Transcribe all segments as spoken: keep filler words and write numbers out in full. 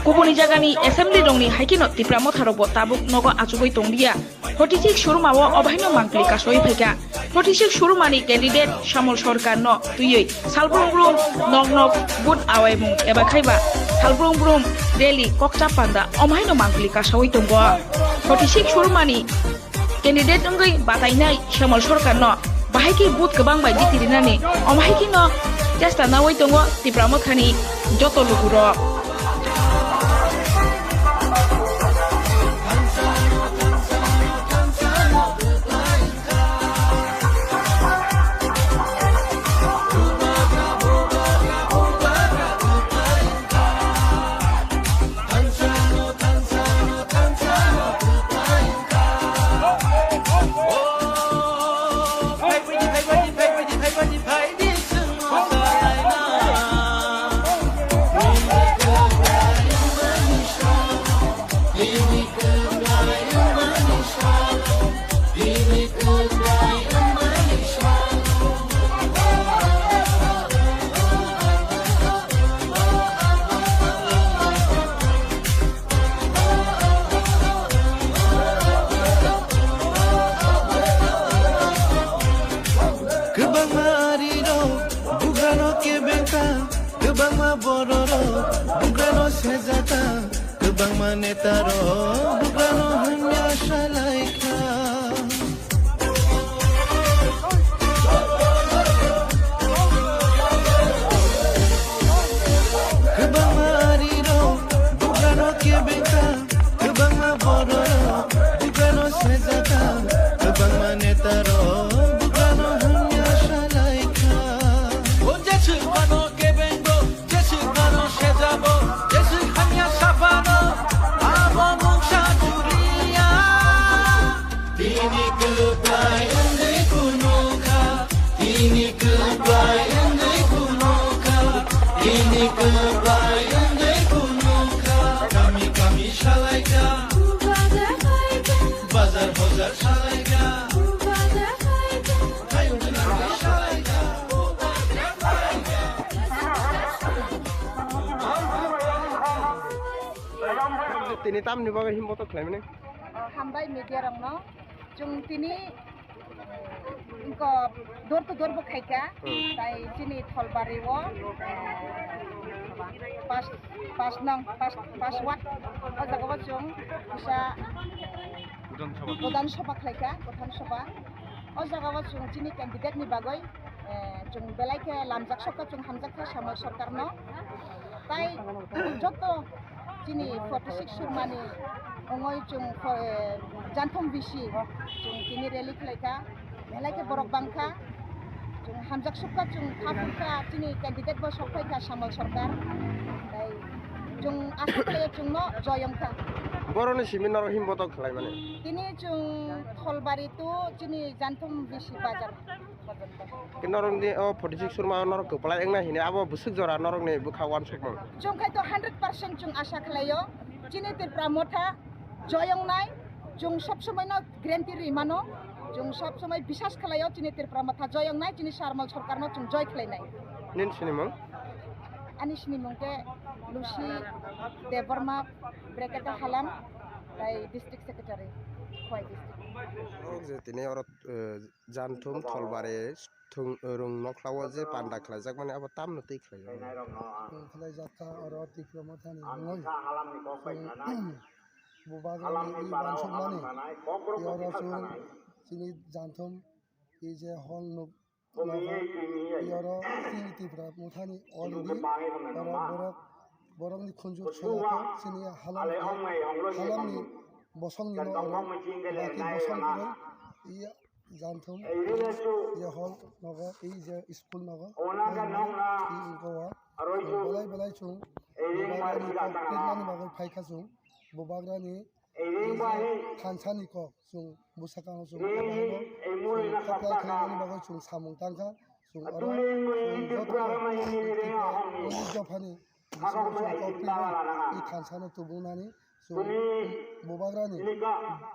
Kubuni jagani assembly rokni haikheno Tipra Motha rokbo tabuk nogo achugwi tonglia. Forty six Suruma o obahaino mangpili kasoi phaikha. Forty six Surumani candidate Samol Sarkar no twiwi salbrum brum nok nok vote awaimung eba khaiba salbrum brum rally kokcha panda omahaino mangpili kasawi tongo. Forty six Surumani candidate wngwi batainai Samol Sarkar no bahai khe vote kwbang bai jiti rinani omahaikhe no chesta nawi tongo Tipra Mothani joto lugurok. Kwbangma arirok bugrano kebengkha, kwbangma bororok bugrano sejakha, kwbangma netarok bugrano hamya salaikha. Kwbangma arirok bugrano kebengkha, kwbangma bororok bugrano sejakha, kwbangma netarok bugrano hamya salaikha. O jeswk phano kebengbo, jeswk phano sejabo, jeswk hamya saphano abo mungsa juriya. Tini kwplai wngwi phunukha, tini kwplai wngwi phunukha, tini kwplai wngwi phunukha. Kami kami salaikha, bazar bazar salaikha, hayung salaikha. Tini tamni bagwi himbo to khlaimani? Hambai media rokno. Chwng tini, eh, wngkha door to door bo khaikha, hmm, tai chini Tholbari o, eh, pas, pas nong, pas, pas ward, o jaga o chwng kisa Pradhan Sabha, Pradhan Sabha khlaikha, Pradhan Sabha. O jaga o chwng chini candidate ni bagwi, eh, chwng belai khe lamjak sokha, chwng hamjak kha Samol Sarkar no. Tai joto chini forty six Surumani ongoi chwng fo-, eh, Janthom bisi chwng tini rally khlaikha, belai khe borok bangkha, chwng hamjak sukha, chwng kha phurkha, chini candidate bo sok phaikha Samol Sarkar, tai chwng asa khlaio chwngno joy wngkha. Boroni simi norok himbo to khlaimani? Tini chwng Tholbari to chini Janthom bisi bazar. Khe norokni o forty six Suruma norok kwplai wngna hini abo bwswk jora norokni bwkha uansukmung? Chwng khai to hundred percent chwng asa khlaio, chini Tipra Motha joy wngnai, chwng sob somoi no guarantee rwi mano, chwng sob somoi bisas khlaio chini Tipra Motha joy wngnai, chini Samol Sarkar no chwng joy khlainai. Nini sinimung? Ani sinimung khe Lucy Debbarma, bracket o Halam, tai district secretary, Khowai district. O je tini oro, eh, Janthum Tholbari thung-, rung nokhlao je panda khlaijakmani abo tamno twi khlaio. Chwng khlaijak kha oro Tipra Mothani wngwi. Chwng bubagrani i uansukmani, i oro chwng chini Janthum i je hall nuk nokha, i oro chini Tipra Mothani already oro borok, borokni khunju soyakha chini halam, halamni bosongni no oro baki bosong kwrwi i Janthum, je hall nogo, i je school nogo, i wngkha o, belai belai chwng, belai belai kok bagwi phaikha chwng, bubagrani i je thansani kok chwng bwsakang chwng, chwng khaklai khlainani bagwi chwng samung tangkha, chwng oro chwng joto chwng jophani Isor chwng kok twiwi i thansano tubungnani chwng bubagrani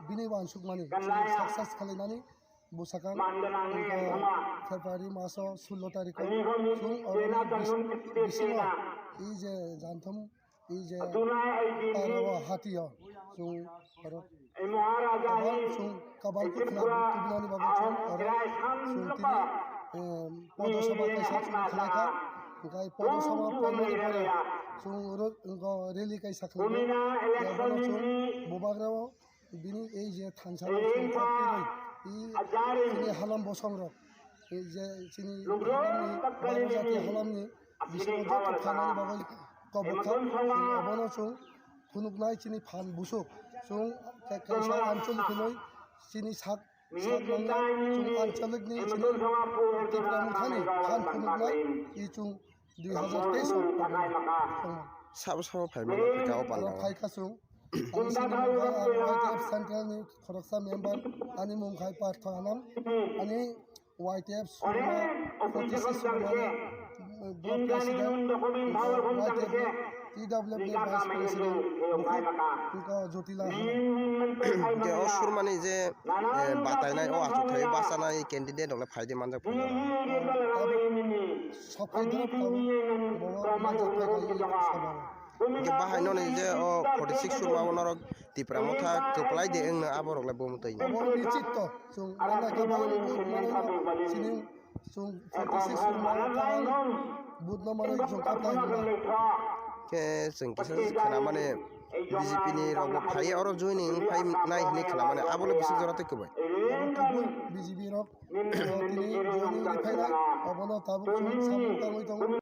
bini uansukmani chwng success khlainani bwsakang wngkha February maso sullo tarikho chwng oroni bis-, bisingo i je Janthum Ije para o hatio chwng oro kabang chwng kabang khe khwlai tubunani bagwi chwng oro chwng tini, em, podo sabha kaisa chwng khwlaikha. Hwnkhe podo sabha paimani pore chwng oro wngkha rally kaisa khwlaio. Yabono chwng bubagrao bini ei je thansa rok chwng kok kwrwi, i chini halam bosong rok, ei je chini halamni, Borok jati halamni bisingo joto phainani bagwi kobok kha, chwng abono chwng phunuknai chini phan busuk, chwng kaisa anchalik hinwi chini sak, sak mangya, chwng anchalikni chini Tipra Mothani phan phunuknai, i chwng dui hazar teis o sabo sabo phaimani phaikha o panda o. Phaikha chwng. Ani sini mungkha ang Y T F Central ni khoroksa member, ani mung khai Partha Anam, ani Y T F Surma, forty six Surma ni, mm, block president, Y T F T W F ni vice president, mungkha Jyotila Anam. Je o Surma ni je, eh, batainai o achuk thai bachanai candidate rok le phaidi manjak phano. Sophai dok tabo, bo manjak phai kha sabao. Hingke bahai no ni je o forty six Surma o norok Tipra Motha kwplai de wngno aborok le bo mwtwi. Abo ni chitto, chwng nang khe bahai ni vote manwi no, chini chwng forty six Surma o tabang vote no manwi chwng kaplai hwnna. Khe chwng kisa khna mani B J P ni rok bo phai oro joining wng phai nai hinwi khna mani abo le bisi jora tei kwbai. Abo kubui B J P rok tini joining wngwi phainai, obono tabuk chwng samung tangwi tongo.